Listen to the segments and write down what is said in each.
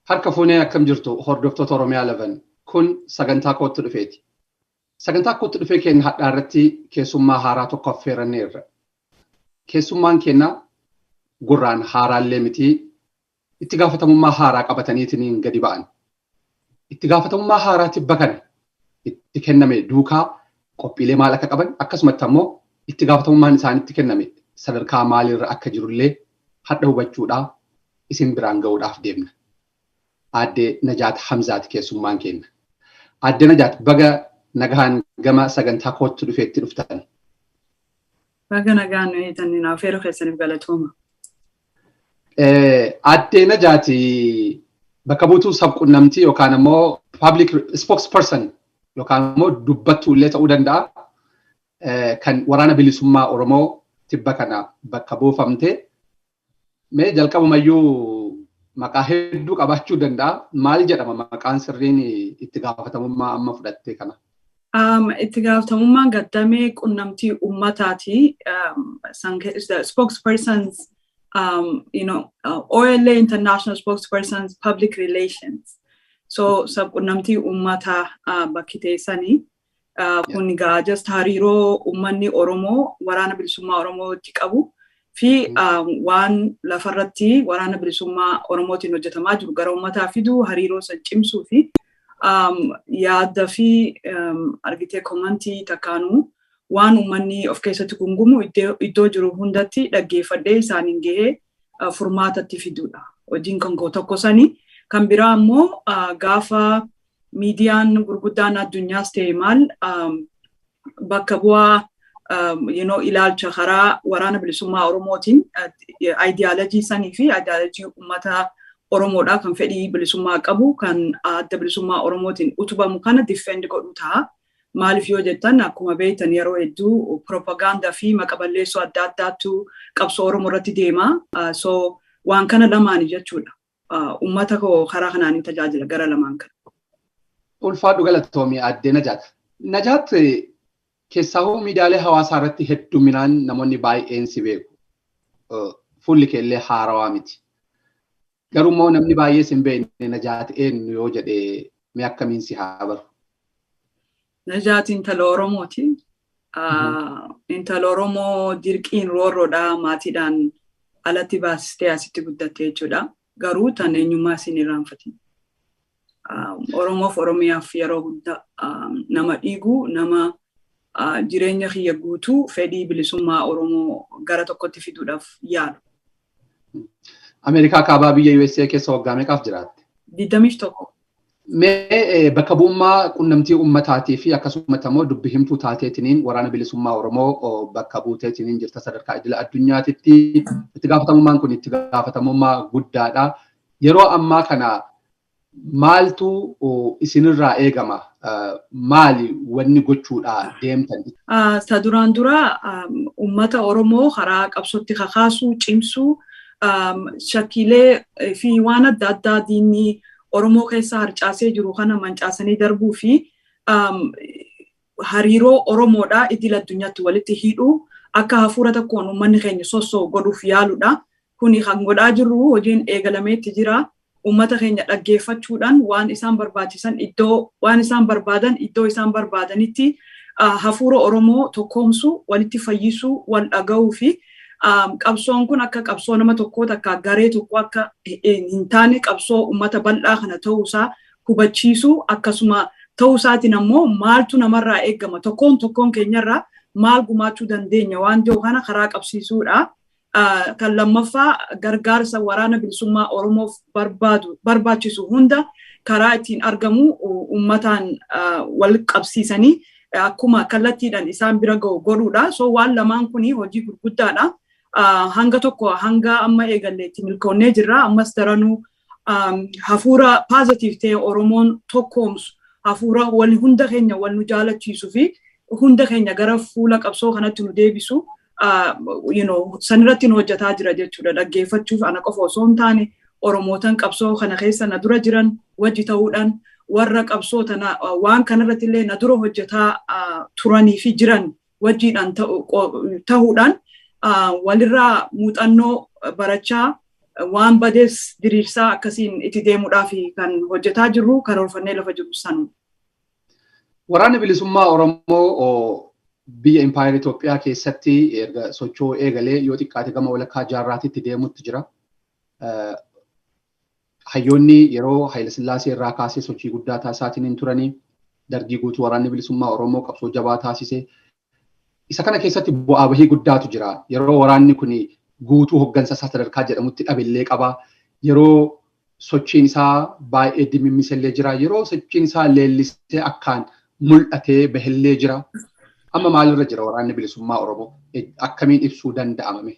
Harka fuunee akkam jirtu, hordoftoota Oromiyaa 11? Kun sagantaa Kootti Dhufeeti. Sagantaa Kootti Dhufee keenya hadhaa irratti keessummaa haaraa tokko affeeranneerra. Keessummaan keenya gurraan haaraallee miti, itti gaafatamummaa haaraa qabataniitiin gadi ba'an. Itti gaafatamummaa haaraa tibba kana itti kenname duukaa qophiilee maal akka qaban, akkasumatti ammoo itti gaafatamummaan isaanitti kenname sadarkaa maalirra akka jirullee hadha hubachuudhaa isin biraan ga'uudhaaf deemna. Aadde Najaat Hamzaati keessummaan keenya. Aadde Najaat, baga nagaan gama sagantaa Kootti Dhufeetti dhuftan. Baga nagaan nu eetan, naaf yeroo keessaniif galatooma. Aadde Najaati bakka buutuu sabqunnamtii yookaan ammoo public spokesperson yookaan ammoo dubbattuu illee ta'uu danda'a. Kan Waraana Bilisummaa Oromoo tibba kana bakka buufamte. Mee jalqabumayyuu maqaa hedduu qabaachuu danda'a. Maal jedhama maqaan sirriin itti gaafatamummaa amma fudhatte kana? Itti gaafatamummaan gaddamee qunnamtii uummataati. Spokespersons, OLA International Spokespersons Public Relations. So sabqunnamtii uummataa bakki teessanii. Kun egaa just hariiroo uummanni Oromoo Waraana Bilisummaa Oromootti qabu fi waan lafarratti Waraana Bilisummaa Oromootiin hojjetamaa jiru gara uummataa fiduu, hariiroo san cimsuu fi yaada fi argitee commentii takkaanuu waan uummanni of keessatti gungumu iddoo jiru hundatti dhaggeeffadhee isaaniin gahee furmaatatti fiduudha. Hojiin kan koo tokko sani. Kan biraa ammoo gaafa miidiyaan gurguddaan addunyaas ta'e maal bakka bu'aa ilaalcha karaa Waraana Bilisummaa Oromootiin ideology sanii fi ideology uummata Oromoodha kan fedhii bilisummaa qabu, kan Adda Bilisummaa Oromootiin utubamu kana defend godhu ta'a. Maaliif yoo jettan, akkuma beektan yeroo hedduu propagaandaa fi maqa balleessoo adda addaatu qabsoo Oromoo irratti deema. So waan kana lamaani jechuudha. Uummata koo karaa kanaan hin tajaajila gara lamaan kana. Ulfaadhu, galatoomii, Addee Najaat. Najaat, keessaahuu miidiyaalee hawaasaa irratti hedduminaan namoonni baay'een si beeku. Fuulli kee illee haarawaa miti. Garuu immoo namni baay'ee si hin beekne Najaat eenyu yoo jedhee, mee akkamiin si haa baru? Najaat intala Oromooti. Intala Oromoo dirqiin roorroodha maatiidhaan alatti baasistee asitti guddatte jechuudha. Garuu tan eenyummaa isin irraanfatin. Oromoof Oromiyaaf yeroo hunda nama dhiigu, nama jireenya kiyya guutuu fedhii bilisummaa Oromoo gara tokkotti fiduudhaaf yaalu. Ameerikaa Kaabaa, biyya USA keessa waggaa meeqaaf jiraatte? 21. Mee bakka bu'ummaa qunnamtii uummataatii fi akkasumatti ammoo dubbi himtuu taateetiniin Waraana Bilisummaa Oromoo bakka buuteetiniin jirta sadarkaa idila addunyaatitti. Itti gaafatamummaan kun itti gaafatamummaa guddaadha. Yeroo ammaa kana maaltu isinirraa eegama? Maali wanni gochuudhaa deemtan? Ta duraan dura uummata Oromoo karaa qabsootti kakaasuu, cimsuu, shakkiilee fi waan adda addaa diinni Oromoo keessa harcaasee jiru kana mancaasanii darbuu fi hariiroo Oromoodhaa idil addunyaatti walitti hidhuu, akka hafuura tokkoon uummanni keenya sossoo godhuuf yaaluudha. Kuni kan godhaa jirru hojiin eegalameetti jira. Uummata keenya dhaggeeffachuudhaan waan isaan barbaachisan iddoo waan isaan barbaadan iddoo isaan barbaadanitti hafuura Oromoo tokkoomsuu, walitti fayyisuu, wal dhaga'uu fi qabsoon kun akka qabsoo nama tokkoo takka garee tokko akka hin taane, qabsoo uummata bal'aa kana ta'uusaa hubachiisuu, akkasuma ta'uusaatiin ammoo maaltu namarraa eegama, tokkoon tokkoon keenyarraa maal gumaachuu dandeenya waan jiru kana karaa qabsiisuudha. Kan lammaffaa, gargaarsa Waraana Bilisummaa Oromoof barbaadu barbaachisu hunda karaa ittiin argamu uummataan wal qabsiisanii akkuma kallattiidhaan isaan bira ga'u godhuudha. So waan lamaan kuni hojii gurguddaadha. Hanga tokko hanga amma eegalleetti milkoonnee jirra. Ammas daranuu hafuura positive ta'e Oromoon tokkoomsu, hafuura wal hunda keenya wal nu jaalachiisuu fi hunda keenya gara fuula qabsoo kanatti nu deebisu sanirratti nu hojjetaa jira jechuudha. Dhaggeeffachuuf ana qofa osoo hin taane, Oromootan qabsoo kana keessa na dura jiran wajji ta'uudhaan, warra qabsoo tana waan kanarratti illee na dura hojjetaa turanii fi jiran wajjiidhaan ta'uudhaan, walirraa muuxannoo barachaa Waan badees diriirsaa akkasiin itti deemuudhaaf kan hojjetaa jirru karoorfannee lafa jiru sanu. Waraanni bilisummaa Oromoo biyya Impaayar Itoophiyaa keessatti erga socho'uu eegalee yoo xiqqaate gama walakkaa jaarraatitti deemutti jira. Hayyoonni yeroo Hayilasillaasee irraa kaasee sochii guddaa taasisaatiin hin turanii, dargii guutuu waraanni bilisummaa Oromoo qabsoo jabaa taasise. Isa kana keessatti bu'aa bahii guddaatu jira. Yeroo waraanni kun guutuu hoggansa isaa sadarkaa jedhamutti dhabillee qaba. Yeroo sochiin isaa baay'ee dimimmisellee jira. Yeroo sochiin isaa leellisee akkaan mul'atee bahellee jira. Amma maalirra jira waraanni bilisummaa Oromoo? Akkamiin ibsuu danda'amame?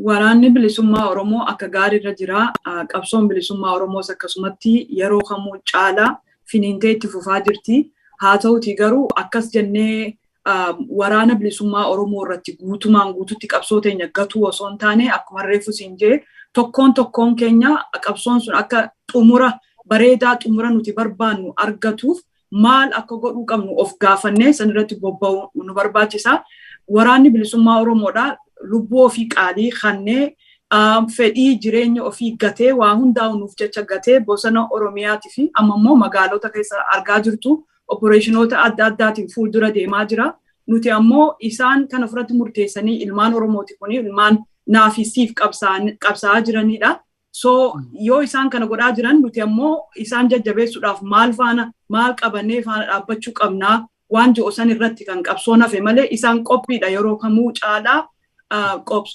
Waraanni bilisummaa Oromoo akka gaariirra jira. Qabsoon bilisummaa Oromoos akkasumatti yeroo kamuu caalaa finiintee itti fufaa jirti. Haa ta'uti garuu akkas jennee waraana bilisummaa Oromoo irratti guutumaan guututti qabsoo teenya gatuu osoo hin taane, akkuma reefu siin jee, tokkoon tokkoon keenya qabsoon sun akka xumura bareedaa, xumura nuti barbaannu argatuuf maal akka godhuu qabnu of gaafannee sanirratti bobba'uu nu barbaachisa. Waraanni bilisummaa Oromoodha lubbuu ofii qaalii kannee fedhii jireenya ofii gatee, waa hundaa'u nuuf jecha gatee, bosona Oromiyaatii fi amma immoo magaalota keessa argaa jirtu opereeshinoota adda addaatiin fuuldura deemaa jira. Nuti ammoo isaan kana ofirratti murteessanii, ilmaan Oromooti kuni, ilmaan naaf siif qabsaa'aa jiranidha. So yoo isaan kana godhaa jiran, nuti ammoo isaan jajjabeessuudhaaf maal faana, maal qabannee faana dhaabbachuu qabnaa waan jiru san irratti kan qabsoon hafe malee, isaan qophiidha, yeroo kamuu caalaa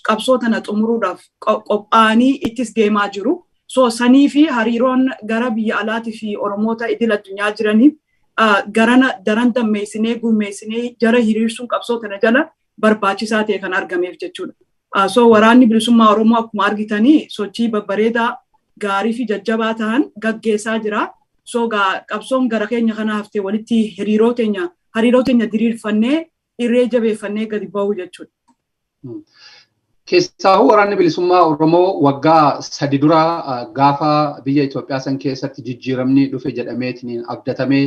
qabsoo tana xumuruudhaaf qophaa'anii ittis deemaa jiru. So sanii fi hariiroon gara biyya alaatii fi Oromoota idil addunyaa jiraniif garana daran dammeessinee gurmeessinee jara hiriirsuun qabsoo tana jala barbaachisaa ta'e kan argameef jechuudha. So waraanni bilisummaa Oromoo akkuma argitanii sochii babbareedaa, gaarii fi jajjabaa ta'an gaggeessaa jira. So qabsoon gara keenya kana haftee walitti hariiroo teenya diriirfannee, irree jabeeffannee gadi ba'uu jechuudha. Keessaahuu waraanni bilisummaa Oromoo waggaa 3 dura gaafa biyya Itoophiyaa san keessatti jijjiiramni dhufe jedhameetiin abdatamee,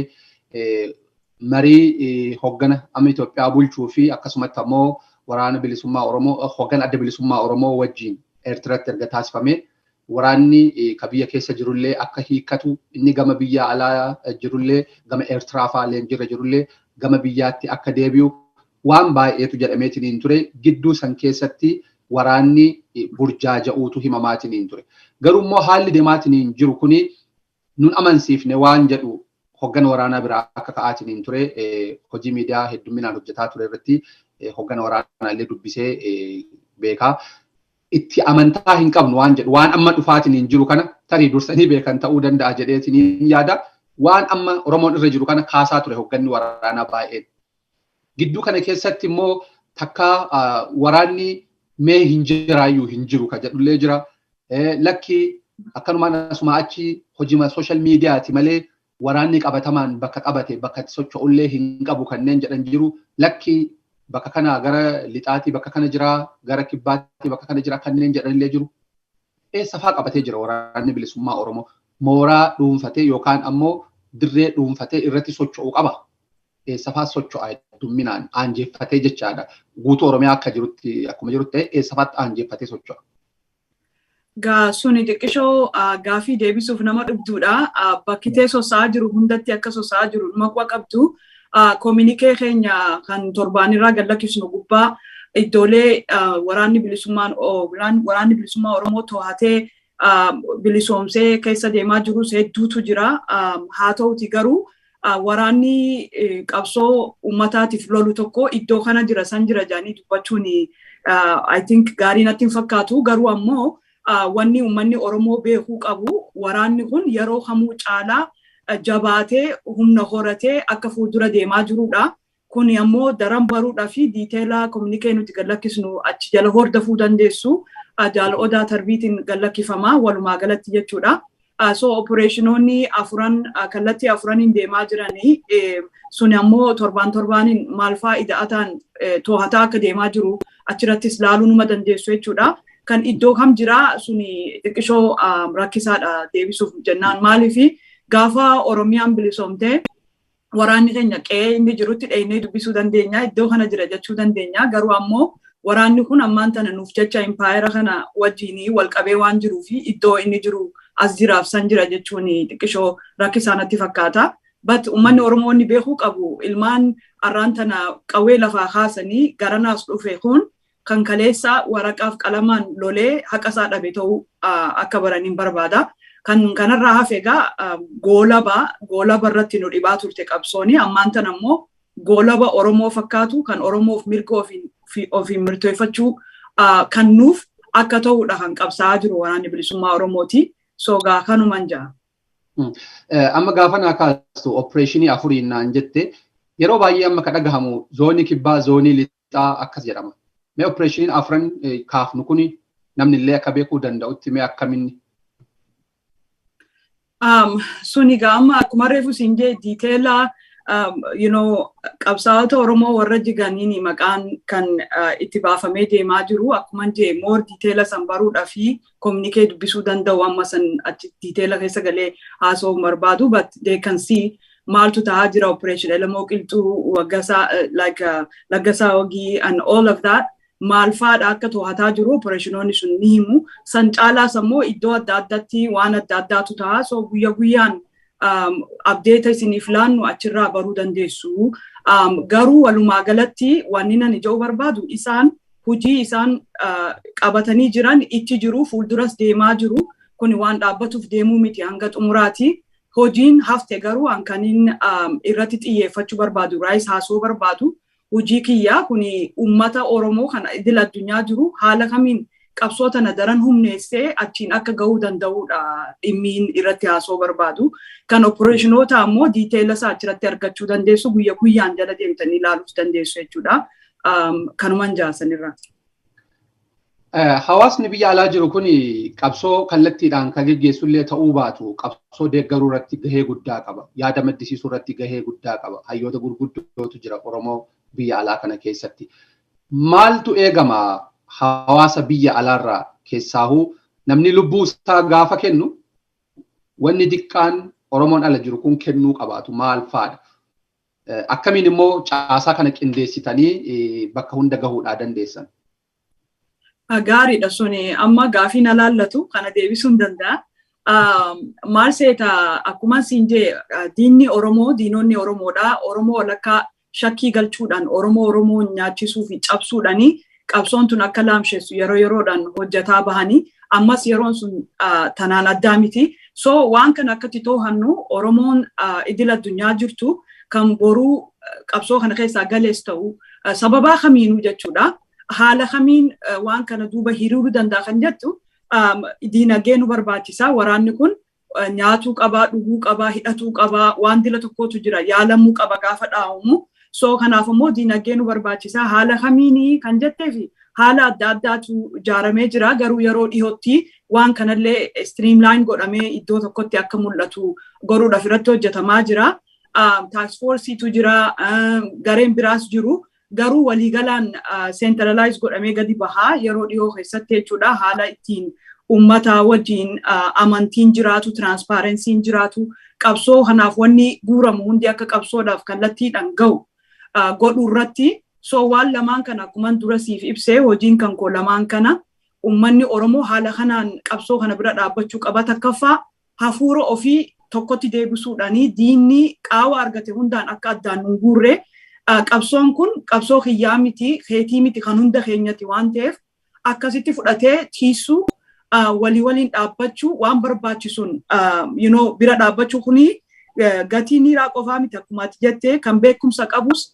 marii hoggana amma Itoophiyaa bulchuu fi akkasumatti ammoo waraana bilisummaa Oromoo, hoggana adda bilisummaa Oromoo wajjin Eertiraatti erga taasifame, waraanni ka biyya keessa jirullee akka hiikkatu, inni gama biyya alaa jirullee, gama Eertiraa fa'aa leenjirra jirullee gama biyyaatti akka deebi'u waan baay'eetu jedhameetiin ture. Gidduu san keessatti waraanni burjaaja'uutu himamaatiin ture. Garuu immoo haalli deemaatiin jiru kuni nun amansiifne waan jedhu hoggana waraanaa biraa akka ka'aatiin ture, hojii miidiyaa hedduminaan hojjetaa ture irratti hoggana waraanaa illee dubbisee beekaa. Itti amantaa hin qabnu waan jedhu, waan amma dhufaatiin jiru kana tarii dursanii beekan ta'uu danda'a jedheetiin yaada. Waan amma Oromoon irra jiru kana kaasaa ture hogganni waraanaa baay'een. Gidduu kana keessatti immoo takka waraanni mee hin jiraayyuu, hin jiru ka jedhullee jira. Lakki, akkanumaan asuma achi hojii social mediaati malee waraanni qabatamaan bakka qabate, bakka itti socho'ullee hin qabu kanneen jedhan jiru. Lakki, bakka kana gara lixaatii bakka kana jira, gara kibbaatii bakka kana jira kanneen jedhanillee jiru. Eessa faa qabatee jira waraanni bilisummaa Oromoo? Mooraa dhuunfatee yookaan ammoo dirree dhuunfatee irratti socho'u qaba. Eessa faa socho'a heddumminaan aanjeeffatee jechaadha? Guutuu Oromiyaa akka jirutti, akkuma jirutti ta'e, eessa faatti aanjeeffatee socho'a? Gaa suni xiqqishoo gaafii deebisuuf nama dhibduudha. Bakki tee sosso'aa jiru hundatti akka sosso'aa jiru dhuma quba qabdu. Communique keenya kan torbaanirraa gad lakkisnu gubbaa iddoolee waraanni bilisummaa Oromoo to'atee bilisoomsee keessa deemaa jirus hedduutu jira. Haa ta'uti garuu waraanni qabsoo uummataatiif lolu tokko iddoo kana jira, san jira jedhanii dubbachuun I think gaarii natti hin fakkaatu. Garuu ammoo wanni uummanni Oromoo beekuu qabu, waraanni kun yeroo kamuu caalaa jabaatee, humna horatee akka fuuldura deemaa jirudha. Kun ammoo daran baruudhaa fi detail communique nuti gad lakkisnu achi jala hordofuu dandeessu. Jaala Odaa Tarbiitiin gad lakkifama walumaa galatti jechuudha. So opereeshinoonni afuran kallattii afuraniin deemaa jiranii sun ammoo torbaan torbaaniin maal faa ida'ataan to'ataa akka deemaa jiru achirrattis laaluu numa dandeessu jechuudha. Kan iddoo kam jiraa suni xiqqishoo rakkisaadha deebisuuf jennaan, maaliifi gaafa Oromiyaan bilisoomtee waraanni keenya qe'ee inni jirutti dheenee dubbisuu dandeenya, iddoo kana jira jechuu dandeenya. Garuu ammoo Waraanni kun ammaan tana nuuf jecha impaayera kana wajjin wal qabee waan jiruu fi iddoo inni jiru as jiraaf san jira jechuun xiqqishoo rakkisaa natti fakkaata. But uummanni Oromoo inni beekuu qabu, ilmaan arraan tana qawwee lafaa kaasanii garanaas dhufe kun kan kaleessa waraqaaf qalamaan lolee haqa isaa dhabe ta'uu akka baraniin barbaada. Kan kanarraa hafe egaa goolaba goolaba irratti nu dhibaa turte qabsooni. Ammaan tana immoo goolaba Oromoo fakkaatu kan Oromoof mirga ofiin murteeffachuu kan nuuf akka ta'udha kan qabsaa'aa jiru Waraanni Bilisummaa Oromooti. So gaa kanuman ja'a. Amma gaafa naa kaastu opereeshinii afuriin naan jette, yeroo baay'ee amma ka dhagahamu zoonii kibbaa, zoonii lixaa akkas jedhama. Mee opereeshiniin afran kaafnu kuni namni illee akka beekuu danda'utti mee akkaminni? Suni gaa amma akkuma reefu siin jee detail qabsaa'ota Oromoo warra jiganiin maqaan kan itti baafamee deemaa jiru. Akkuma jee more detail san baruudhaa fi communique dubbisuu danda'u. Amma san achi detail keessa galee haasa'uu barbaadu, but they can see maaltu ta'aa jira, operation Elemoo Qilxuu, Waggasaa, like Laggasaa Wagii and all of that, maal faadha akka to'ataa jiru opereeshinoonni sun ni himu. San caalaas ammoo iddoo adda addaatti waan adda addaatu ta'a. So guyya guyyaan update isiniif laannu achirraa baruu dandeessu. Garuu walumaa galatti wanni nan ija'uu barbaadu, isaan hojii isaan qabatanii jiran itti jiru, fuulduras deemaa jiru. Kun waan dhaabbatuuf deemuu miti, hanga xumuraati. Hojiin hafte garuu hankaniin irratti xiyyeeffachuu barbaadu, raayis haasoo barbaadu. Hojii kiyyaa kuni uummata Oromoo kana idil addunyaa jiru haala kamiin qabsoo tana daran humneessee achiin akka gahuu danda'udha dhimmiin irratti haasoo barbaadu. Kan opereeshinoota ammoo detail isaa achirratti argachuu dandeessu, guyya guyyaan jala deemtanii ilaaluuf dandeessu jechuudha. Kanuman jaasanirra. Hawaasni biyya alaa jiru kun qabsoo kallattiidhaan kan geggeessullee ta'uu baatu, qabsoo deeggaruu irratti gahee guddaa qaba. Yaada maddisiisuu irratti gahee guddaa qaba. Hayyoota gurguddootu jira Oromoo biyya alaa kana keessatti. Maaltu eegama hawaasa biyya alaarraa? Keessaahuu namni lubbuu isaa gaafa kennu, wanni diqqaan Oromoon ala jiru kun kennuu qabaatu maal faadha? Akkamiin immoo caasaa kana qindeessitanii bakka hunda gahuudhaa dandeessan? Gaariidha suni, amma gaafii na laallatu kana deebisuu hin danda'a. Maal seeta, akkuma siin jee diinni Oromoo, diinonni Oromoodha. Oromoo walakkaa shakkii galchuudhaan Oromoo Oromoo nyaachisuu fi cabsuudhaani qabsoon tun akka laamsheessu yeroo yeroodhaan hojjetaa bahanii, ammas yeroon sun tanaan addaa miti. So waan kana akkatti to'annu, Oromoon idil addunyaa jirtu kan boruu qabsoo kana keessaa galees ta'u sababaa kamiinuu jechuudha. Haala kamiin waan kana duuba hiriiruu danda'a kan jettu, diinagdee nu barbaachisa. Waraanni kun nyaatuu qabaa, dhuguu qabaa, hidhatuu qabaa, waan dila tokkotu jira, yaalamuu qaba gaafa dhaawamu. So kanaaf immoo diinagdee nu barbaachisa. Haala kamiinii kan jetteefi haala adda addaatu ijaaramee jira. Garuu yeroo dhiyootti waan kanallee streamline godhamee iddoo tokkotti akka mul'atu godhuudhaaf irratti hojjetamaa jira. Task forceiitu jira, gareen biraas jiru. Garuu waliigalaan centralize godhamee gadi bahaa yeroo dhiyoo keessatti jechuudha. Haala ittiin uummata wajjin amantiin jiraatu, transparencyn jiraatu, qabsoo kanaaf wanni guuramu hundi akka qabsoodhaaf kallattiidhaan gahu godhuu irratti. So waan lamaan kana akkuma dura siif ibsee, hojiin kan koo lamaan kana, uummanni Oromoo haala kanaan qabsoo kana bira dhaabbachuu qaba. Takkaffaa, hafuura ofii tokkotti deebisuudhaani diinni qaawa argate hundaan akka addaan nu guurre, qabsoon kun qabsoo kiyyaa miti, keetii miti, kan hunda keenyati waan ta'eef akkasitti fudhatee tiisuu, walii waliin dhaabbachuu, waan barbaachisuun bira dhaabbachuu. Kuni gatii niiraa qofaa miti, akkuma ati jettee kan beekumsa qabus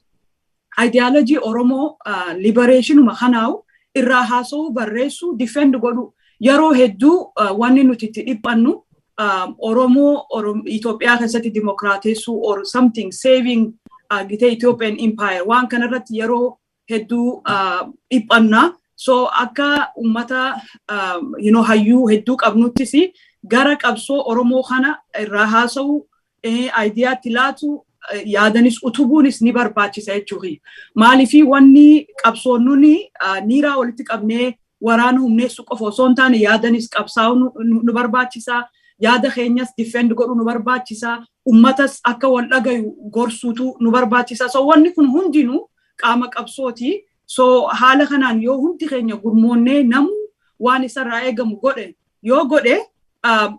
ideology Oromoo liberationuma kanaawu irraa haasa'uu, barreessuu, defend godhu. Yeroo hedduu wanni nuti itti dhiphannu Oromoo Itoophiyaa keessatti dimokiraateessuu or something, saving gitee Ethiopian empire, waan kanarratti yeroo hedduu dhiphanna. So akka uummata hayyuu hedduu qabnuttis gara qabsoo Oromoo kana irraa haasa'uu, ideaatti laatu, yaadanis utubuunis ni barbaachisa jechuudha. Maaliifii wanni qabsoonnuni niiraa walitti qabnee waraana humneessuu qofa osoo hin taane, yaadanis qabsaa'uu nu barbaachisa. Yaada keenyas defend godhuu nu barbaachisa. Uummatas akka wal dhagayu gorsuutu nu barbaachisa. So wanni kun hundinuu qaama qabsooti. So haala kanaan yoo hundi keenya gurmoonnee namu waan isarraa eegamu godhe yoo godhe,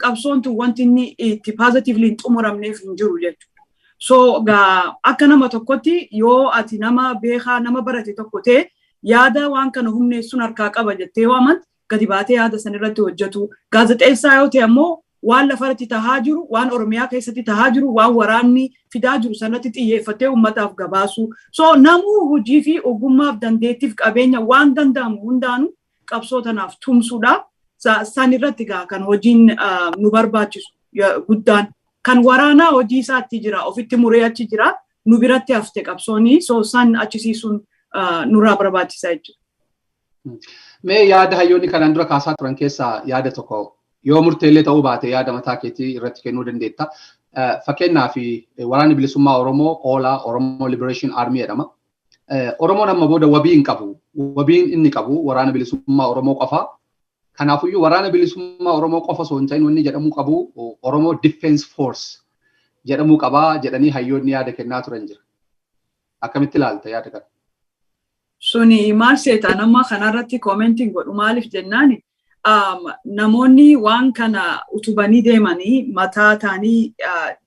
qabsoon tun wanti inni itti positively hin xumuramneef hin jiru jechuudha. So akka nama tokkotti, yoo ati nama beekaa, nama barate tokko ta'e, yaada waan kana humneessuun harkaa qaba jettee yoo amante, gadi baatee yaada san irratti hojjetu. Gaazexeessaa yoo ta'e ammoo waan lafarratti tahaa jiru, waan Oromiyaa keessatti tahaa jiru, waan waraanni fidaa jiru sanatti xiyyeeffatee uummataaf gabaasu. So namuu hojii fi ogummaaf dandeettiif qabeenya waan danda'amu hundaanuu qabsoo tanaaf tumsuudha. San irratti gaa kan hojiin nu barbaachisu guddaan. Kan waraanaa hojii isaatti jira, ofitti muree achi jira, nu biratti hafte qabsoonii, so san achisiisuun nurraa barbaachisa jechuudha. Mee yaada hayyoonni kanaan dura kaasaa turan keessaa yaada tokko, yoo murteellee ta'uu baate, yaada mataa keetii irratti kennuu dandeetta. Fakkeenyaaf, Waraanni Bilisummaa Oromoo OLA, Oromoo Liberation Army jedhama. Oromoon amma booda wabii hin qabu. Wabiin inni qabu Waraana Bilisummaa Oromoo qofa. Kanaafuyyuu Waraana Bilisummaa Oromoo qofa osoo hin ta'in wanni jedhamuu qabu Oromoo Defense Force jedhamuu qabaa jedhanii hayyoonni yaada kennaa turan jira. Akkamitti ilaalta yaada kana? Suni maal seetaan amma kanarratti commentiin godhu. Maaliif jennaani, namoonni waan kana utubanii deemanii mataa ta'anii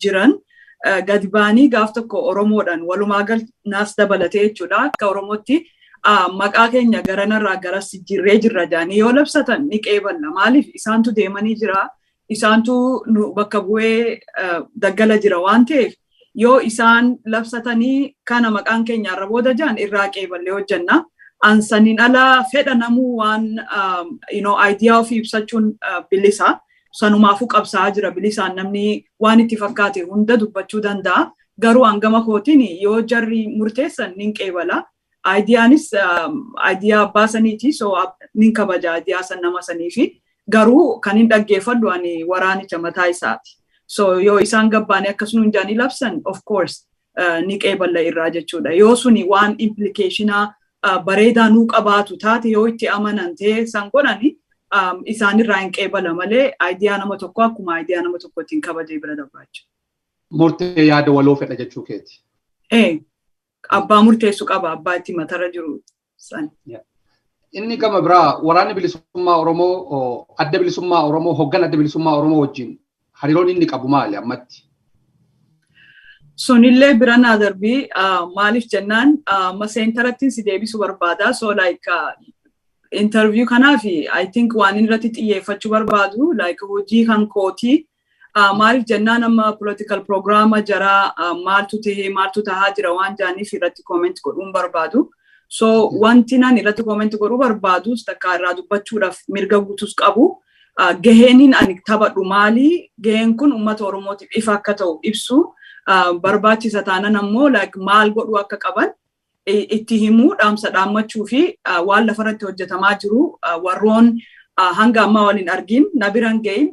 jiran gadi ba'anii gaaf tokko Oromoodhaan walumaa galnaas dabalatee jechuudha, akka Oromootti maqaa keenya garanarraa garas jirree jirra jedhanii yoo labsatan ni qeeballa. Maaliif, isaantu deemanii jira, isaantu bakka bu'ee daggala jira waan ta'eef, yoo isaan labsatanii kana maqaan keenya irra booda jiran irraa qeeballee hojjenna. Ansaniin ala fedha namuu waan idea ofii ibsachuun bilisa. Sanumaafuu qabsaa'aa jira, bilisaan namni waan itti fakkaate hunda dubbachuu danda'a. Garuu hangama kootiin yoo jarri murteessan nin qeebala. Ideaanis idea abbaa saniiti, so nin kabaja idea san nama saniifi. Garuu kan hin dhaggeeffadhu ani waraanicha mataa isaati. So yoo isaan gabbaanii akkasuma hin labsan, of course ni qeeballa irraa jechuudha. Yoo suni waan implicationaa bareedaa nuu qabaatu taate, yoo itti amanan ta'e san godhani, isaanirraa hin qeebala malee idea nama tokko akkuma idea nama tokkotti hin kabajee bira dabraa. Murtee yaada waloo fedha jechuu keeti. Ee, abbaa murteessu qaba, abbaa itti matarra jiru san. Inni gama biraa, Waraanni Bilisummaa Oromoo Adda Bilisummaa Oromoo, hooggan Adda Bilisummaa Oromoo wajjin hariiroon inni qabu maali ammatti? Sunillee bira naa darbii. Maaliif jennaan, maseentarattiin si deebisuu barbaada. So like interview kanaaf I think waan inni irratti xiyyeeffachuu barbaadu like hojii kan kootii. Maaliif jennaan, amma political programma jaraa maaltu tahee maaltu tahaa jira waan jaaniif irratti comment godhuun barbaadu. So wanti nan irratti comment godhuu barbaadu, takka irraa dubbachuudhaaf mirga guutus qabu, gaheeniin ani taphadhu maali? Gaheen kun uummata Oromootiif ifa akka ta'u ibsu barbaachisa taanan ammoo like maal godhuu akka qaban itti himuu, dhaamsa dhaammachuu fi waan lafarratti hojjetamaa jiru warroon hanga ammaa waliin argin na biran gahin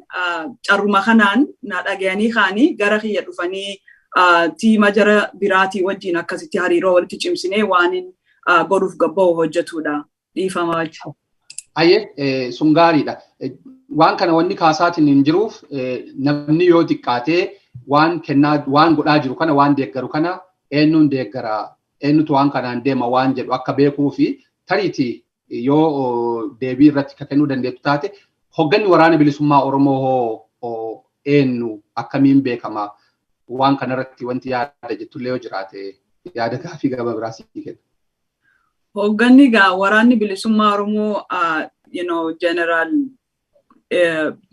carruma kanaan na dhagayanii kaanii gara kiyya dhufanii tiima jara biraatii wajjin akkasitti hariiroo walitti cimsinee waan godhuuf gabba'u hojjetudha. Dhiifama wajjin. Ayyee, sun gaariidha. Waan kana wanni kaasaatiin hin jiruuf, namni yoo xiqqaatee waan kennaa, waan godhaa jiru kana, waan deeggaru kana eenyuun deeggara, eenyutu waan kanaan deema waan jedhu akka beekuu fi tariitii yoo deebii irratti akka kennuu dandeettu taate, hogganni Waraana Bilisummaa Oromoo hoo eenyu, akkamiin beekama, waan kanarratti wanti yaada jettullee yoo jiraate, yaada gaafii gama biraa sii kenna. Hoogganni gaa Waraanni Bilisummaa Oromoo General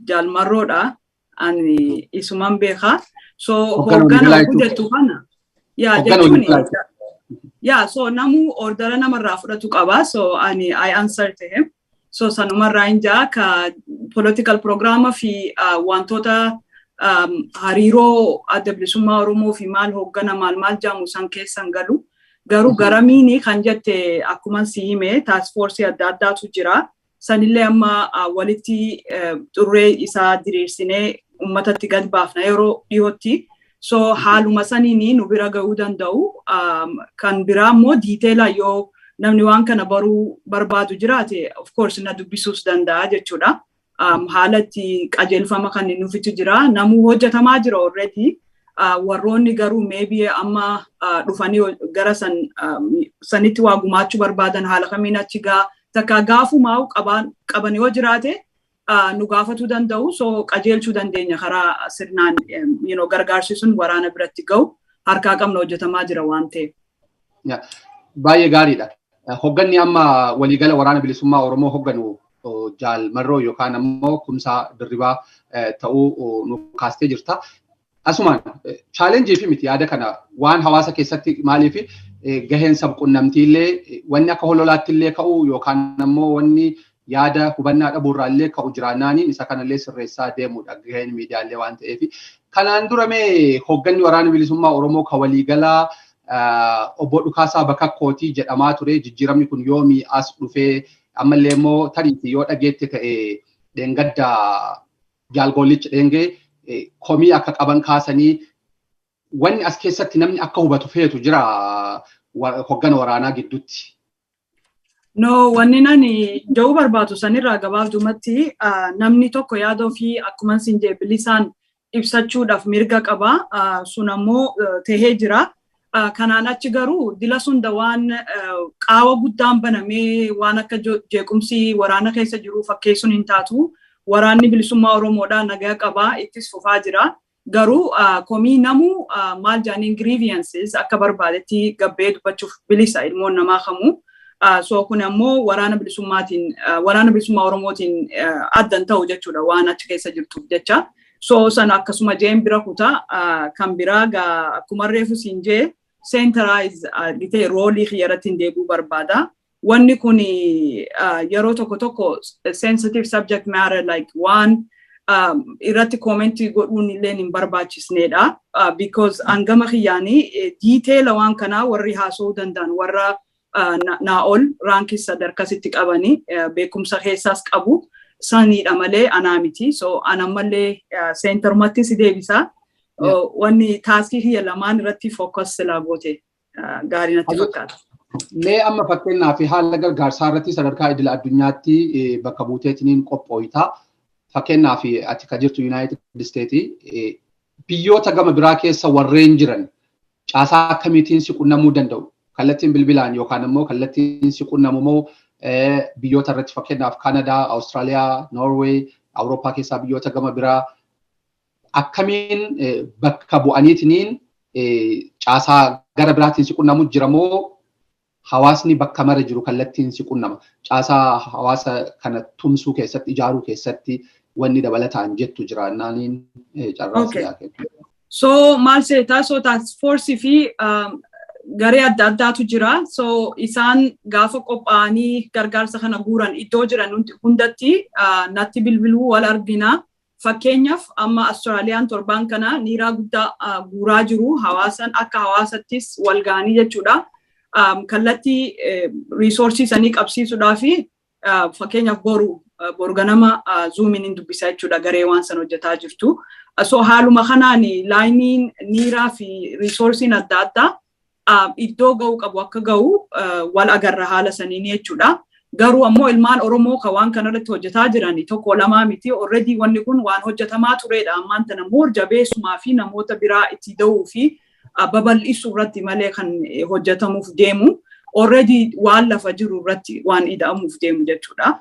Jaalmarroodha. Ani isuman beekaa. So hooggana jettu kana. Yaa jechuun yaa, so namuu ordera namarraa fudhatu qaba. So ani I answer to him. So sanumarraa hin jaa ka political programma fi wantoota hariiroo Adda Bilisummaa Oromoo fi maal hooggana maal maal jaamu san keessan galu. Garuu garamiini kan jette, akkuma si hime, task force adda addaatu jira. Sanillee amma walitti xurree isaa diriirsinee uummatatti gad baafna yeroo dhiyootti. So haaluma saniin nu bira gahuu danda'u. Kan biraa immoo detaila yoo namni waan kana baruu barbaadu jiraate, of course na dubbisuus danda'a jechuudha. Haala itti qajeelfama kan nufitu jira. Namuu hojjetamaa jira already. Warroonni garuu maybe amma dhufanii gara sanitti waa gumaachuu barbaadan, haala kamiin achi gaa takka gaafumaa qaban yoo jiraate, nu gaafatuu danda'u. So qajeelchuu dandeenya karaa sirnaan gargaarsi sun waraana biratti ga'u harkaa qabna, hojjetamaa jira waan ta'eef. Baay'ee gaariidha. Hogganni amma waliigala Waraana Bilisummaa Oromoo hogganu Jaal Marroo yookaan ammoo Kumsaa Dirribaa ta'uu nu kaastee jirta. Asumaan challenge fi miti, yaada kana waan hawaasa keessatti maaliif gaheen sabqunnamtiillee wanni akka hololaatti illee ka'u yookaan ammoo wanni yaada hubannaa dhabuurraa illee ka'u jiraannaaniin isa kanallee sirreessaa deemudha gaheen miidiyaalee waan ta'eef. Kanaan dura mee hogganni Waraana Bilisummaa Oromoo ka waliigalaa Obbo Dhukaasaa Bakakkootii jedhamaa ture. Jijjiiramni kun yoomii as dhufee? Ammallee immoo tariitii yoo dhageette ta'e, dheengadda jaalgoollicha dheengee komii akka qaban kaasanii, wanni as keessatti namni akka hubatu feetu jira hoggana waraanaa gidduutti. No, wanni nani ja'uu barbaadu sanirraa gabaabdumatti, namni tokko yaada ofii akkuma sin jee bilisaan ibsachuudhaaf mirga qaba. Sun ammoo tahee jira. Kanaan achi garuu dila sunda waan qaawa guddaan banamee waan akka jeequmsi waraana keessa jiru fakkeessuun hin taatu. Waraanni Bilisummaa Oromoodhaa nagaa qabaa, ittis fufaa jira. Garuu komii namuu maal jaaniin grievances akka barbaadetti gabbee dubbachuuf bilisa ilmoon namaa kamuu. So kun ammoo waraana bilisummaatiin, Waraana Bilisummaa Oromootiin addan ta'u jechuudha waan achi keessa jirtuuf jecha. So sana akkasuma jeen bira kutaa. Kan biraa gaa akkuma reefu siin jee centralize gitee role kiyyarratti hin deebi'uu barbaada. Wanni kun yeroo tokko tokko sensitive subject matter, like waan irratti comment godhuun illee hin barbaachisneedha. Because hangama kiyyaanii detail waan kanaa warri haasa'uu danda'an warra naa ol rank sadarkasitti qabanii beekumsa keessaas qabu saniidha malee anaa miti. So an ammallee centerumatti si deebisa. Wanni task kiyya lamaan irratti focus silaa goote gaarii natti fakkaata. Mee amma fakkeenyaaf haala gargaarsaa irratti sadarkaa idil addunyaatti bakka buuteetiniin qophooyita. Fakkeenyaaf ati ka jirtu United States, biyyoota gama biraa keessa warreen jiran caasaa akkamiitiin si qunnamuu danda'u? Kallattiin bilbilaan yookaan immoo kallattiin si qunnamu moo biyyoota irratti, fakkeenyaaf Kaanadaa, Awustiraaliyaa, Noorweey, Awurooppaa keessaa biyyoota gama biraa akkamiin bakka bu'aniitiniin caasaa gara biraatiin si qunnamu jira moo hawaasni bakka mara jiru kallattiin si qunnama? Caasaa hawaasa kana tumsuu keessatti, ijaaruu keessatti wanni dabalataan jettu jira naaniin carraa siyaa kennu. So maal seetaa, so task force fi garee adda addaatu jira. So isaan gaafa qophaa'anii gargaarsa kana guuran iddoo jiran hundatti natti bilbiluu, wal argina. Fakkeenyaaf amma Austraaliyaan torbaan kana niiraa guddaa guuraa jiru, hawaasan akka hawaasattis wal ga'anii jechuudha. Kallattii resource sanii qabsiisuudhaa fi fakkeenyaaf boru ganama Zoomiin hin dubbisa jechuudha garee waan san hojjetaa jirtu. So haaluma kanaan lineiin niiraa fi resourceiin adda addaa iddoo ga'uu qabu akka ga'u wal agarra haala saniin jechuudha. Garuu ammoo ilmaan Oromoo kan waan kanarratti hojjetaa jiran tokko lamaa miti. Already wanni kun waan hojjetamaa turedha. Ammaan tana immoo jabeessumaa fi namoota biraa itti da'uu fi babal'isuu irratti malee kan hojjetamuuf deemu. Already waan lafa jiru irratti waan ida'amuuf deemu jechuudha.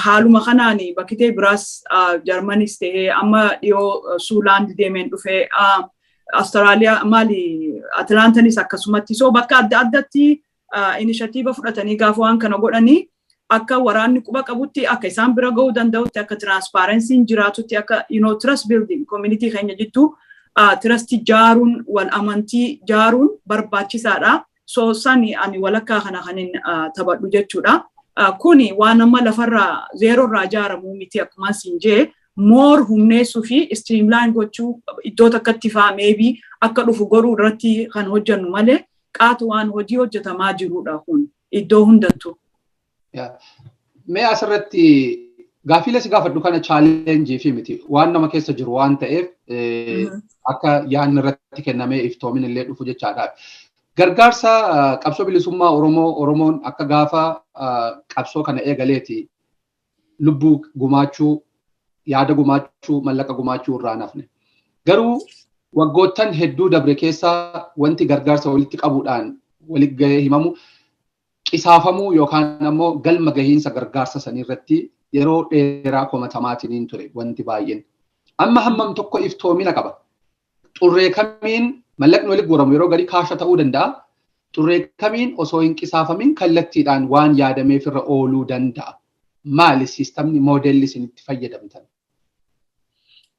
Haaluma kanaan bakkitee biraas Jarmanis ta'ee, amma dhiyoo Suulaand deemeen dhufee, Awustiraaliyaa maali, Atlaantanis akkasumatti. So bakka adda addatti initiative fudhatanii gaafa waan kana godhanii akka waraanni quba qabutti, akka isaan bira ga'uu danda'utti, akka transparencyn jiraatutti, akka trust building community keenya jidduu trust jaaruun, wal amantii jaaruun barbaachisaadha. So sani ani walakkaa kana kanin taphadhu jechuudha. Kuni waan amma lafarraa zeerorraa ijaaramuu miti. Akkuma siin jee more humneessuu fi streamline gochuu, iddoo takkatti faa maybe akka dhufu godhuu irratti kan hojjennu malee qaatu waan hojii hojjetamaa jirudha kun iddoo hundattuu. Mee asirratti gaafiilee si gaafadhu kana challenge fi miti, waan nama keessa jiru waan ta'eef akka yaadni irratti kennamee iftoomin illee dhufu jechaadha. Gargaarsa qabsoo bilisummaa Oromoo, Oromoon akka gaafa qabsoo kana eegaleeti lubbuu gumaachuu, yaada gumaachuu, mallaqa gumaachuu irraa nafne. Garuu Waggoottan hedduu dabre keessa wanti gargaarsa walitti qabuudhaan walitti gahee himamu qisaafamuu yookaan ammoo galma gahiinsa gargaarsa sanii irratti yeroo dheeraa komatamaatiin ture wanti baay'een. Amma hammam tokko iftoomina qaba. Xurree kamiin mallaqni walitti guuramu yeroo gadi kaasha ta'uu danda'a. Xurree kamiin osoo hin qisaafamin kallattiidhaan waan yaadameef irra ooluu danda'a. Maali systemni, moodelli isin itti fayyadamtan?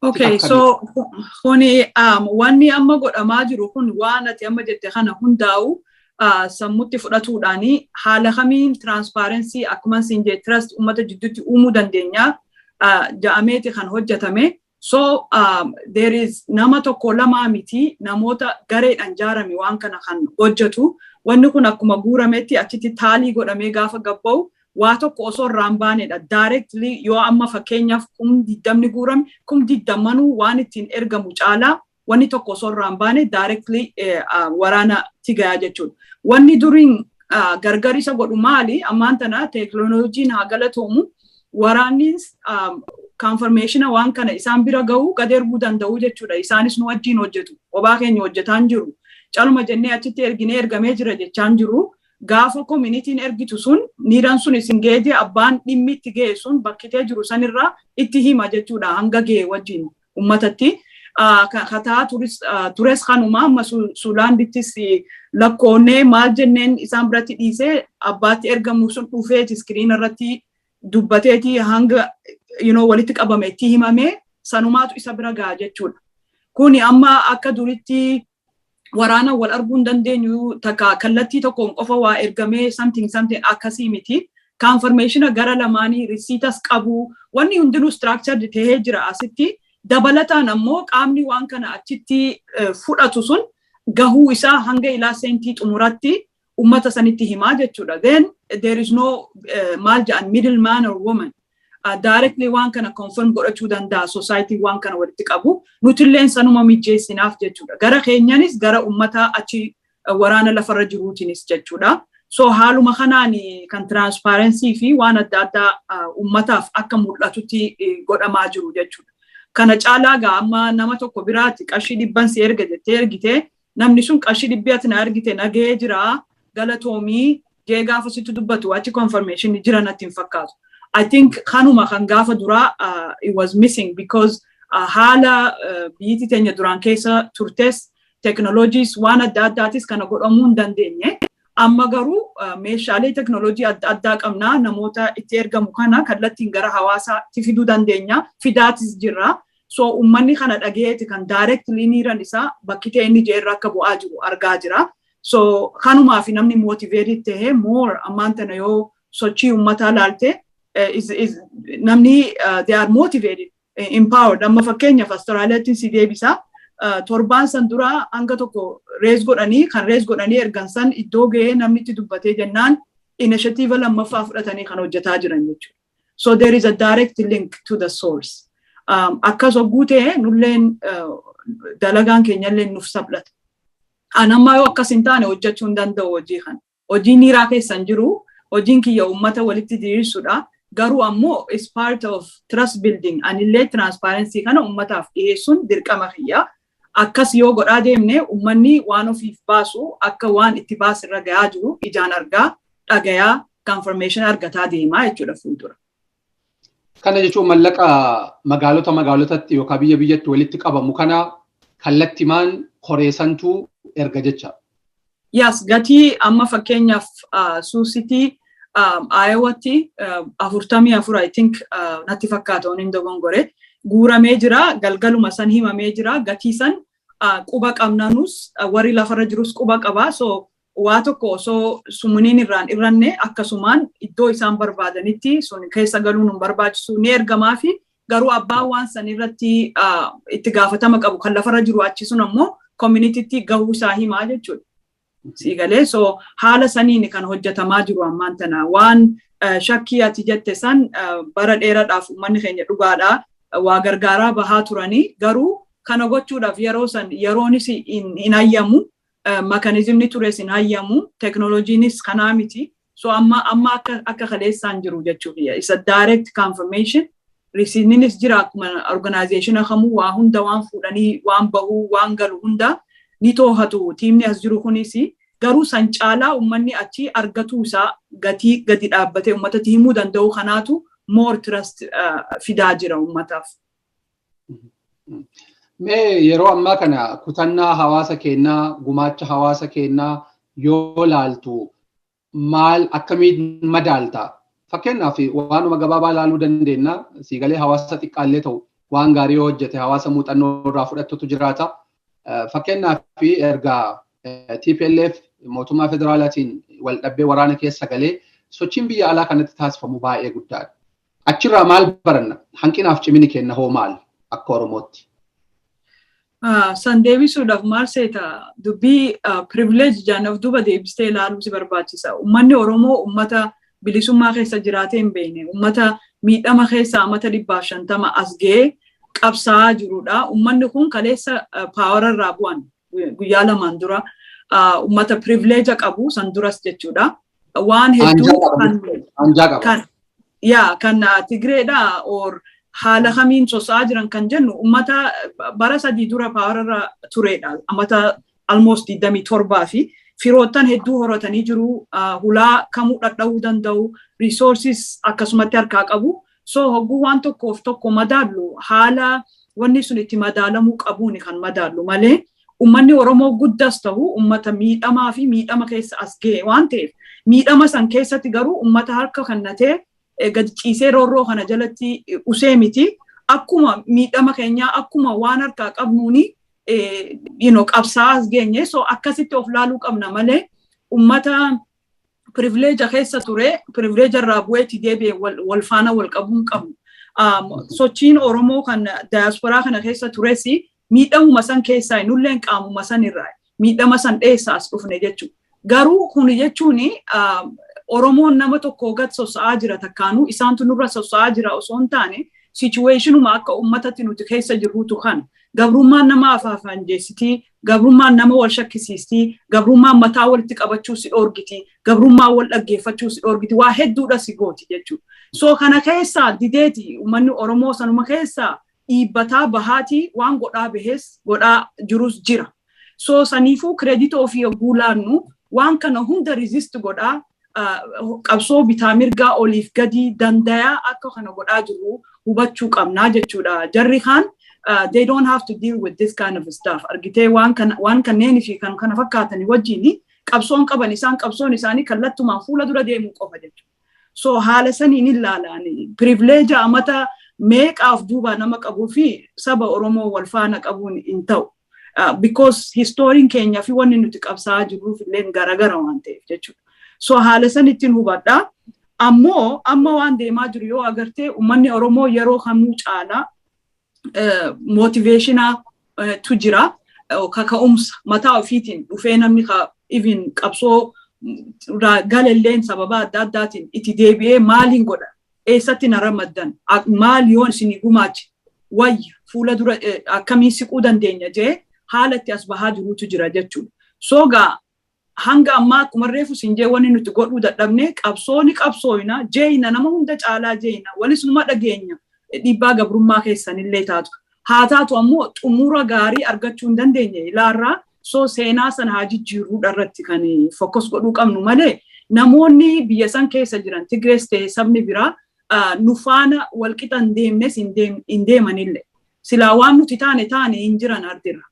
Okay, so kuni wanni amma godhamaa jiru kun waan ati amma jette kana hundaa'u sammutti fudhatuudhaani haala kamiin transparency, akkuma siin jee, trust uummata jidduutti uumuu dandeenya ja'ameeti kan hojjetame. So there is nama tokko lamaa miti, namoota gareedhaan jaarame waan kana kan hojjetu. Wanni kun akkuma guurametti achitti tally godhamee gaafa gabba'u waa tokko osoo irraa hin baanedha. Directly yoo amma fakkeenyaaf 20,000 guurame, 20,000nuu waan ittiin ergamu caalaa wanni tokko osoo irraa hin baane directly waraana tigayaa jechuudha. Wanni duriin gargar isa godhu maali? Ammaan tana teekinooloojiin haa galatoomu, waraannis confirmation waan kana isaan bira gahuu gad erguu danda'u jechuudha. Isaanis nu wajjin hojjetu. Kophaa keenya hojjetaan jiru. Caluma jennee achitti erginee ergamee jira jechaan jiru. Gaafa communityn ergitu sun niiran sun isin geejee abbaan dhimmi itti ga'e sun bakkitee jiru sanirraa itti hima jechuudha hanga ga'e wajjin ummatatti. Kataa tures kanuma amma Suulaandittis lakkoonnee maal jenneen isaan biratti dhiisee abbaatti ergamu sun dhufeeti screen irratti dubbateeti hanga walitti qabame itti himamee sanumaatu isa bira ga'a jechuudha. Kuni amma akka duritti waraana wal arguu hin dandeenyu, takka kallattii tokkoon qofa waa ergamee something something akkasii miti. Confirmation gara lamaanii receiptas qabu, wanni hundinuu structured tahee jira asitti. Dabalataan ammoo qaamni waan kana achitti fudhatu sun gahuu isaa hanga ilaa seentii xumuratti ummata sanitti himaa jechuudha. Then there is no maal jedhan, middle man or woman. Directly waan kana confirm godhachuu danda'a society waan kana walitti qabu. Nutilleen sanuma mijeessinaaf jechuudha. Gara keenyanis gara ummata achi waraana lafarra jiruutiinis jechuudha. So haaluma kanaan kan transparency fi waan adda addaa ummataaf akka mul'atutti godhamaa jiru jechuudha. Kana caalaa gaa amma nama tokko biraatti qarshii 100n si erga jettee ergite, namni sun qarshii dhibbi ati na ergite nagahee jira, galatoomii jee gaafa sitti dubbatu achi confirmation jira natti hin fakkaatu. I think kanuma kan gaafa duraa it was missing because haala biyyi teenya duraan keessa turtes, teknooloojiis waan adda addaatis kana godhamuu hin dandeenye. Amma garuu meeshaalee teknooloojii adda addaa qabnaa, namoota itti ergamu kana kallattiin gara hawaasaatti fiduu dandeenya. Fidaatis jirra. So uummanni kana dhagayeeti kan directly niiran isaa bakki ta'e inni jeerra akka bu'aa jiru argaa jira. So kanumaaf namni motivated tahee more ammaan tana yoo sochii uummataa laalte is namni they are motivated, empowered. Amma fakkeenyaaf Austraaliyaatti si deebisa. Torbaan san dura hanga tokko raise godhanii, kan raise godhanii ergan san iddoo ga'ee namni itti dubbatee jennaan initiative lammaffaa fudhatanii kan hojjetaa jiran jechuudha. So there is a direct link to the source. Akkas hogguu ta'e nulleen dalagaan keenyallee nuuf sablata. An ammaa yoo akkas hin taane hojjechuu hin danda'u hojii kana. Hojiin niiraa keessa hin jiru. Hojiin kiyya uummata walitti diriirsuudha. Garuu ammoo is part of trust building. Anillee transparency kana uummataaf dhiyeessuun dirqama kiyya. Akkas yoo godhaa deemne uummanni waan ofiif baasu akka waan itti baasirra gahaa jiru ijaan argaa, dhagayaa, confirmation argataa deemaa jechuudha fuuldura. Kana jechuun mallaqa magaalota magaalotatti yookaan biyya biyyatti walitti qabamu kana kallattimaan koreessantuu erga jecha. Yes, gatii amma fakkeenyaaf Sioux City, Iowatti 44, I think natti fakkaata hin dogongore, guuramee jira. Galgaluma san himamee jira. Gatii san quba qabnanus, warri lafarra jirus quba qaba. So waa tokko osoo sumuuniin irraan irranne akkasumaan iddoo isaan barbaadanitti sun keessa galuun hin barbaachisu, ni ergamaa fi garuu abbaan waan san irratti itti gaafatama qabu kan lafarra jiru achi sun ammoo communitytti gahuu isaa himaa jechuudha. Siigalee, so haala saniin kan hojjetamaa jiru ammaan tana. Waan shakkii ati jette san bara dheeraadhaaf uummanni keenya dhugaadhaa waa gargaaraa bahaa turanii, garuu kana gochuudhaaf yeroo san yeroonis hin hayyamu, mechanismni tures hin hayyamu, teknooloojiinis kanaa miti. So amma akka kaleessaan jiru jechuudha. Isa direct confirmation. Risiininis jira, akkuma organization kamuu waa hunda waan fuudhanii, waan bahuu, waan galu hunda ni too'atu tiimni as jiru kunis. Garuu san caalaa uummanni achi argatuu isaa gatii gadi dhaabbatee uummatatti himuu danda'u kanaatu more trust fidaa jira uummataaf. Mee yeroo ammaa kana kutannaa hawaasa keenyaa, gumaacha hawaasa keenyaa yoo laaltu maal akkamiin madaalta? Fakkeenyaaf, waanuma gabaabaa laaluu dandeenya. Siigalee hawaasa xiqqaallee ta'u waan gaarii yoo hojjete hawaasa muuxannoo irraa fudhattutu jiraata. Fakkeenyaaf, erga TPLF mootummaa federaalaatiin wal dhabbee waraana keessa galee sochiin biyya alaa kanatti taasifamu baay'ee guddaadha. Achirraa maal baranna? Hanqinaaf cimini kenna hoo maal akka Oromootti? San deebisuudhaaf maal seeta, dubbii privilege jaanaaf duuba deebistee ilaaluu si barbaachisa. Uummanni Oromoo uummata bilisummaa keessa jiraatee hin beekne, uummata miidhama keessa amata 150 as ga'ee qabsaa'aa jirudha. Uummanni kun kaleessa power irraa bu'an guyyaa 2n dura uummata privilege qabu san duras jechuudha. Waan hedduu kan yaa kan Tigreedha or haala kamiin sosso'aa jiran kan jennu uummata bara 3 dura power irra turedha. Amata almost 27 fi firoottan hedduu horatanii jiru. Hulaa kamuu dhadha'uu danda'u. Resources akkasumatti harkaa qabu. So hogguu waan tokkoof tokko madaallu haala wanni sun itti madaalamuu qabuuni kan madaallu malee, uummanni Oromoo guddas ta'u uummata miidhamaa fi miidhama keessa as ga'e waan ta'eef, miidhama san keessatti garuu uummata harka kennatee gadi ciisee roorroo kana jalatti usee miti. Akkuma miidhama keenyaa, akkuma waan harkaa qabnuuni qabsaa'aa as geenye. So akkasitti of laaluu qabna malee uummata privilege keessa ture privilege irraa bu'eetti deebi'e wal faana wal qabuu hin qabnu. Sochiin Oromoo kan daayasporaa kana keessa tures miidhamuma san keessaa, nulleen qaamuma san irraa miidhama san dheessaa as dhufne jechuudha. Garuu kun jechuun Oromoon nama tokko gad sossa'aa jira takkaanuu isaantu nurra sossa'aa jira osoo hin taane, situationuma akka uummatatti nuti keessa jirrutu kana. Gabrummaan nama afaafaan jeessitii, gabrummaan nama wal shakkisiistii, gabrummaan mataa walitti qabachuu si dhoorgiti, gabrummaan wal dhaggeeffachuu si dhoorgiti, waa hedduudha si gooti jechuudha. So kana keessaa dideeti uummanni Oromoo sanuma keessaa dhiibbataa bahaatii waan godhaa bahees godhaa jirus jira. So saniifuu credit ofii yogguu laannu waan kana hunda resist godhaa, qabsoo bitaa mirgaa oliif gadi dandayaa akka kana godhaa jirru hubachuu qabnaa jechuudha. Jarri kaan they don't have to deal with this kind of stuff. Argitee, waan kana, waan kanneenii fi kan kana fakkaatanii wajjin qabsoon qaban, isaan qabsoon isaanii kallattumaan fuula dura deemuu qofa jechuudha. So haala saniin ilaalan privilege amata meeqaaf duuba nama qabuu fi saba Oromoo wal faana qabuun hin ta'u. Because historiin keenya fi wanni nuti qabsaa'aa jirruuf illee garagara waan ta'eef jechuudha. So haala san ittiin hubadhaa. Ammoo amma waan deemaa jiru yoo agartee, uummanni Oromoo yeroo kamuu caalaa motivation tu jira. Kaka'umsa mataa ofiitiin dhufee namni even qabsoo galalleen sababa adda addaatiin itti deebi'ee maaliin godha, eessatti na ramaddan, maal yoon isinii gumaache wayya, fuula dura akkamiin siquu dandeenya jee haala itti as bahaa jirutu jira jechuudha. So gaa hanga ammaa akkuma reefu siin jee, wanni nuti godhuu dadhabne qabsooni qabsooyina jeeyina nama hunda caalaa jeeyina walis numa dhageenya, dhiibbaa gabrummaa keessanillee taatu. Haa taatu ammoo xumura gaarii argachuu hin dandeenye ilaarraa. So seenaa sana haa jijjiiruudha irratti kan focus godhuu qabnu malee, namoonni biyya san keessa jiran, Tigrees ta'e sabni biraa, nu faana walqixa hin deemnes hin deemanillee. Silaa waan nuti taane taane hin jiran ardirra.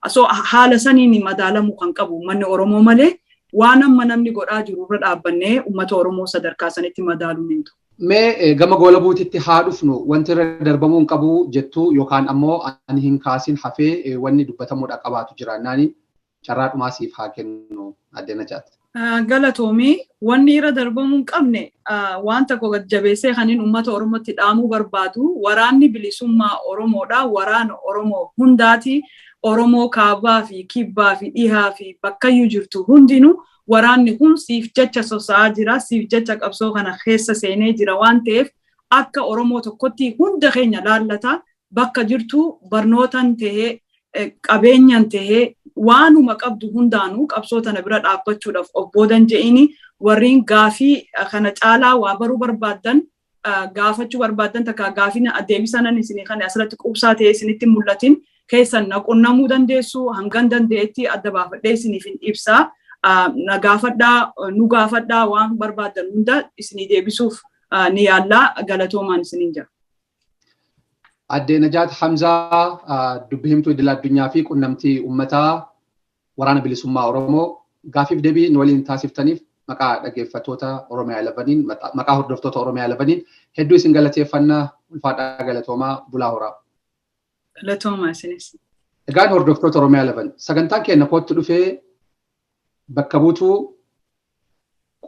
So haala saniin madaalamuu kan qabu uummanni Oromoo malee, waan amma namni godhaa jiru irra dhaabbannee uummata Oromoo sadarkaa sanitti madaaluun hin ta'u. Mee gama goola buutitti haa dhufnu. Wanti irra darbamuu hin qabu jettu yookaan ammoo ani hin kaasin hafee wanni dubbatamuudha qabaatu jiraannaani carraa dhumaa siif haa kennu, adde Najaat. Galatoomii. Wanni irra darbamuu hin qabne waan tokko jabeessee kanin uummata Oromootti dhaamuu barbaadu, waraanni bilisummaa Oromoodha. Waraana Oromoo hundaati. Oromoo kaabaa fi kibbaa fi dhihaa fi bakkayyuu jirtu hundinuu waraanni kun siif jecha sosa'aa jira, siif jecha qabsoo kana keessa seenee jira waan ta'eef, akka Oromoo tokkotti hunda keenya laallata. Bakka jirtu barnootan tahee, qabeenyan tahee, waanuma qabdu hundaanuu qabsoo tana bira dhaabbachuudhaaf of boodan je'ini. Warreen gaafii kana caalaa waa baruu barbaaddan Gaafachuu barbaaddan takka gaafina deebisanan isinii kan asirratti quubsaa ta'ee isinitti mul'atin keessan na qunnamuu dandeessu. Hangan dandeetti adda baafadhee isiniif hin ibsaa. Na gaafadhaa, nu gaafadhaa, waan barbaaddan hunda isinii deebisuuf ni yaallaa. Galatoomaan isiniin jira. Addee Najaat Hamzaa, dubbi himtuu idil addunyaa fi qunnamtii uummataa Waraana Bilisummaa Oromoo, gaafiif deebii nu waliin taasiftaniif maqaa dhaggeeffattoota Oromiyaa 11iin, maqaa hordoftoota Oromiyaa 11iin hedduu isin galateeffannaa. Ulfaadhaa, galatoomaa, bulaa horaa. Galatoomaa isinis. Egaan hordoftoota Oromiyaa 11, sagantaan keenya kootti dhufee bakka buutuu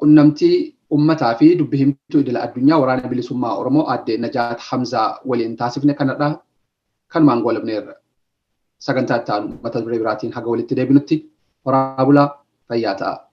qunnamtii uummataa fi dubbi himtuu idil addunyaa Waraana Bilisummaa Oromoo Addee Najaat Hamzaa waliin taasifne kanadha. Kanumaan goolabneerra. Sagantaa itti aanu mata duree biraatiin haga walitti deebinutti horaa bulaa, fayyaa ta'a.